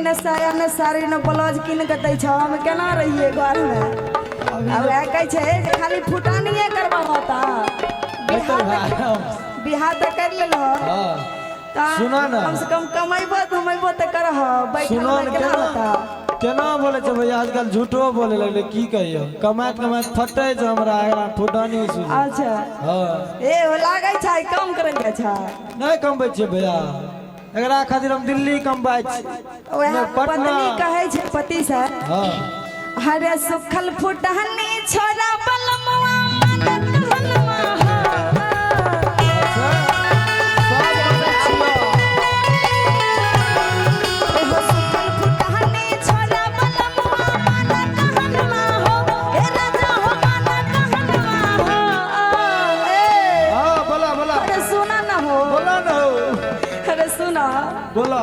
ने साया ने साड़ी ने ब्लाउज कीन के दै छौ, हम केना रहियै घरमे? आ वएह कहै छै जे खाली फुटानिये करबा ता। हेतै भाय। बियाह तऽ करि लेलहो। हाँ। तऽ सुना ना। कम से कम कमेबो धमेबो तऽ करह, बैठल सुनो मे ने। केना केना होता? केना बोले छै भैया, आजकल झूठो बोले लगले, की कहियो, कमाइत कमाइत फटै छै हमरा, एकरा फुटानी सुझै। अच्छा। हाँ। ए ओ लागै छै काम करै जाइ छै। नहि कमबै छियै भैया, एकरा खातिर हम दिल्ली कमबै छी। वएह। नहि, पटना। पत्नी कहै छै पति से। हाँ। हरे सुखल फुटहनी छोरा बलमुआ मन कहनवा हो। अच्छा, सब मानै छियौ। एहो सुखल फुटहनी छोरा बलमुआ मन कहनवा हो, हे राजा हो मन कहनवा हो। ए हाँ, बोला बोला। अरे सुना ना हो। बोला ना हो। अरे सुना। बोला।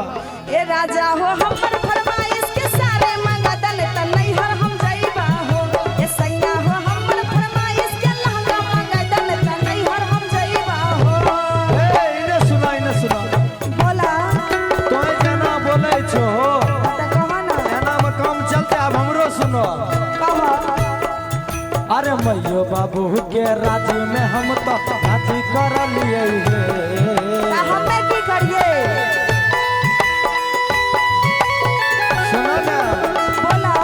ए राजा हो, हमर फरमाइश के सारे मंगदन त नैहर हम जइबा हो। ए सैया हो, हमर फरमाइश के लहंगा मंगदन त नैहर हम जइबा हो। ए इने सुना, इने सुना। बोला। तोय जेना बोलै छो हो, त कह ना। एना में काम चलते, आब हमरो सुनो। कह। अरे मैयो बाबू के राज में हम तो राजी कर लिए हे। त हमे की करिए? सुनो ना। बोला।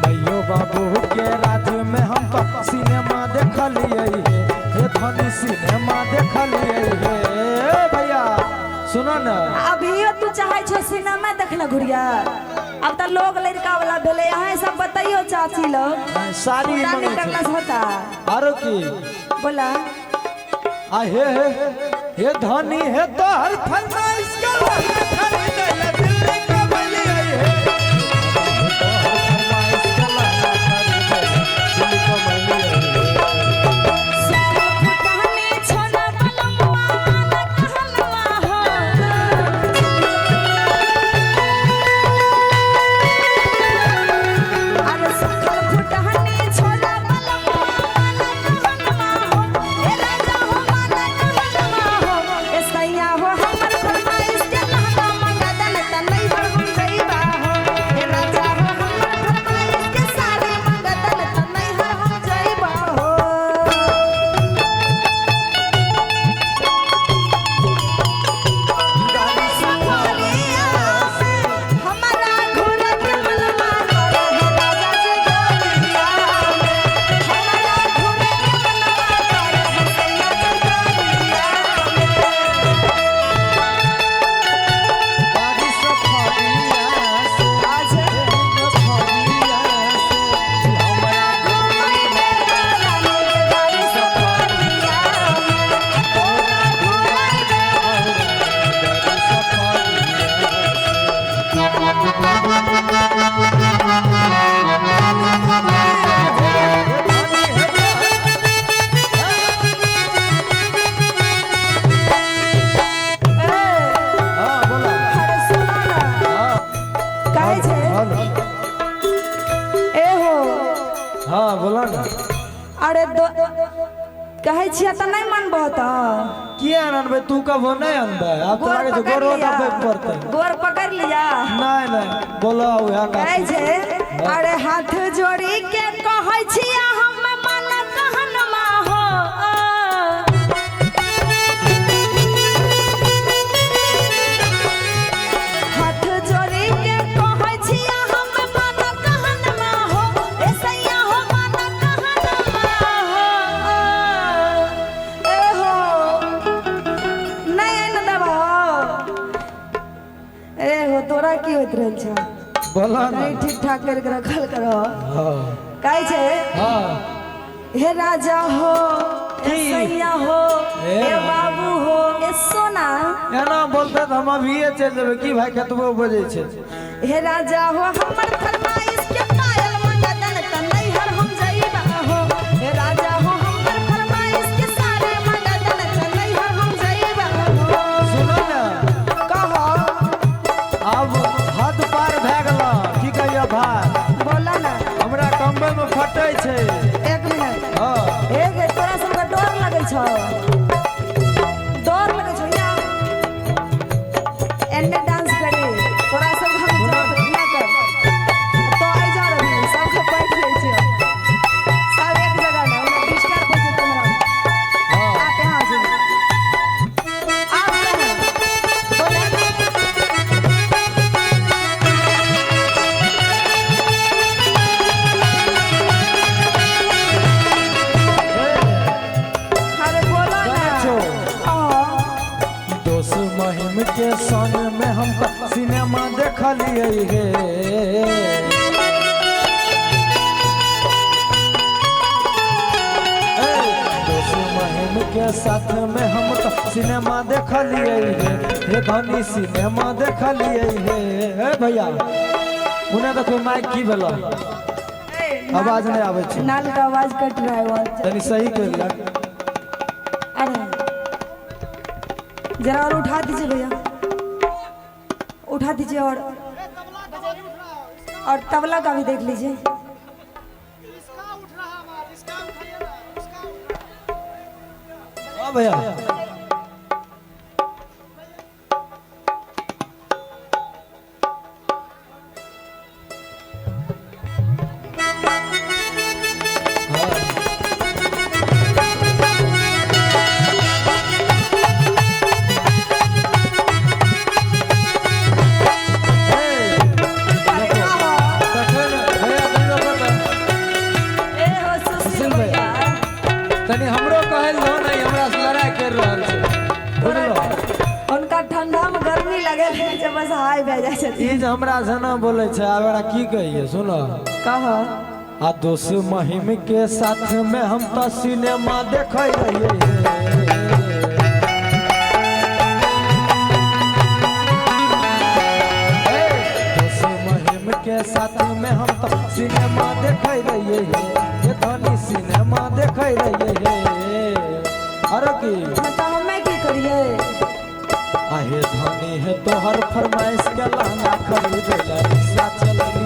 मैयो बाबू के राज में हम तो सिनेमा देखलिए हे, हे धनी, सिनेमा देखलिए हे। ए भैया, सुनो ना। अभियो तू चाहे छो सिनेमा देखना घुरिया? अब त लोग लड़का वाला भेले, अहाँ सब बतैयो चाची लोग। साड़ी फुटानी मंगै छै। करला से होता? आरो की? बोला। आ हे हे हे धनी, हे तोहर फरमाइश के लहंगा खरीदै ले दिल्ली कमलियै हे। तोहर फरमाइश के लहंगा खरीदै ले दिल्ली कमलियै हे। सुखल फुटहनी छोरा बलमुआ मन कहनवा हो। अरे सुखल फुटहनी छोरा बलमुआ मन कहनवा हो, ए राजा हो मन कहनवा हो, ए सैया हो, हमर फरमाइश के लहंगा मंगदन त नैहर हम जइबा हो। ए राजा हो, हमर फरमाइश के साड़ी मंगदन त नैहर हम जइबा हो। हमारा घोड़ा के मनवा करे है राजा जी गोरिया में, हमारा घोड़ा के मनवा करे है सैया जी गोरिया में। बारिश फरिया से, आज फरिया से, हमरा घूमई में रानी के गाड़ी सफरिया में, तोरा घूमई में। बारिश फरिया से। हे धनी, हे ए हाँ, बोला। अरे सुना ना। हाँ। कहै छै। हाँ ना। ए हो। हाँ, बोला ना। अरे दो कहै छियै तऽ नहि मनबह तऽ? किया अनबै? तू कबो नहि अनबै, आब तो गोर लागै छै पकड़ गोरो लिया। दबे पड़तै। गोर पकड़ लिया। नहीं नहीं, बोला उहे का। कहै छै, अरे हाथ जोड़ी के कहै छियै हम मन कहनमा हो। हाथ जोड़ी के कहै छियै हम मन कहनमा हो, ए सैया हो मन कहनमा हो। ए हो, नहि आनि देबहो? ए हो, तोरा की होइत रहल छौ? बोला ना। कहीं ठीक ठाक करके रखल करो। हाँ। कहै छै। हाँ। हे राजा हो, हे की? सैया हो, हे हे राजा। बाबू हो, ए सोना। एना बोलते तऽ हम अभिये चलि जेबै की भाई, कतबो बजै छै। हे राजा हो, हमर फरमाइश के पायल मंगदन त नैहर हम जइबा हो। हे राजा हो, हमर फरमाइश के सारे मंगदन त नैहर हम जइबा हो। सुनो ना। कहो। आब हद पार भए गेल, की कहियो भाई। बोला ना। हमरा कमबै में फटै छै। एक मिनट। हाँ। हे गे, तोरा सबके डर लगै छौ, डर लगै छौ? या एन्ने डांस करी तोरा सब हम। महिम के संग में हम तो सिनेमा देखलिए हे। ए, दोस्त महिम के साथ में हम तो सिनेमा देखलिए हे, हे धनी सिनेमा देखलिए हे। हे भैया उन्हें देखो माइक की भेलो, आवाज नहीं आवे छै। नाल का आवाज कट रहा है बहुत। तनी सही कर ला। अरे जरा और उठा दीजिए भैया, उठा दीजिए और तबला का भी देख लीजिए। हाँ भैया तखन भैया तनी रोको त। ए हो सुशील सुशील भैया। भैया, तनी हमरो कहल दो नहीं, हमरा से लड़ाई कर रहल छै बुझलो। उनका ठंडा में गर्मी लगे है जब बस हाय भए जाइ छथिन। ई जे हमरा से ना बोले छै, आब एकरा की कहिए सुनो। कह आ दोस्त महिम के साथ में हम तो सिनेमा देखे रहिए। दोस्त महिम के साथ में हम तो सिनेमा देखे रहिए, हे धनी सिनेमा देखे रहिए। अरे की हाँ तो हमें की करिए? आहे धनी है तोहर फरमाइश के लहंगा खरीदे ला रिक्शा चललिए।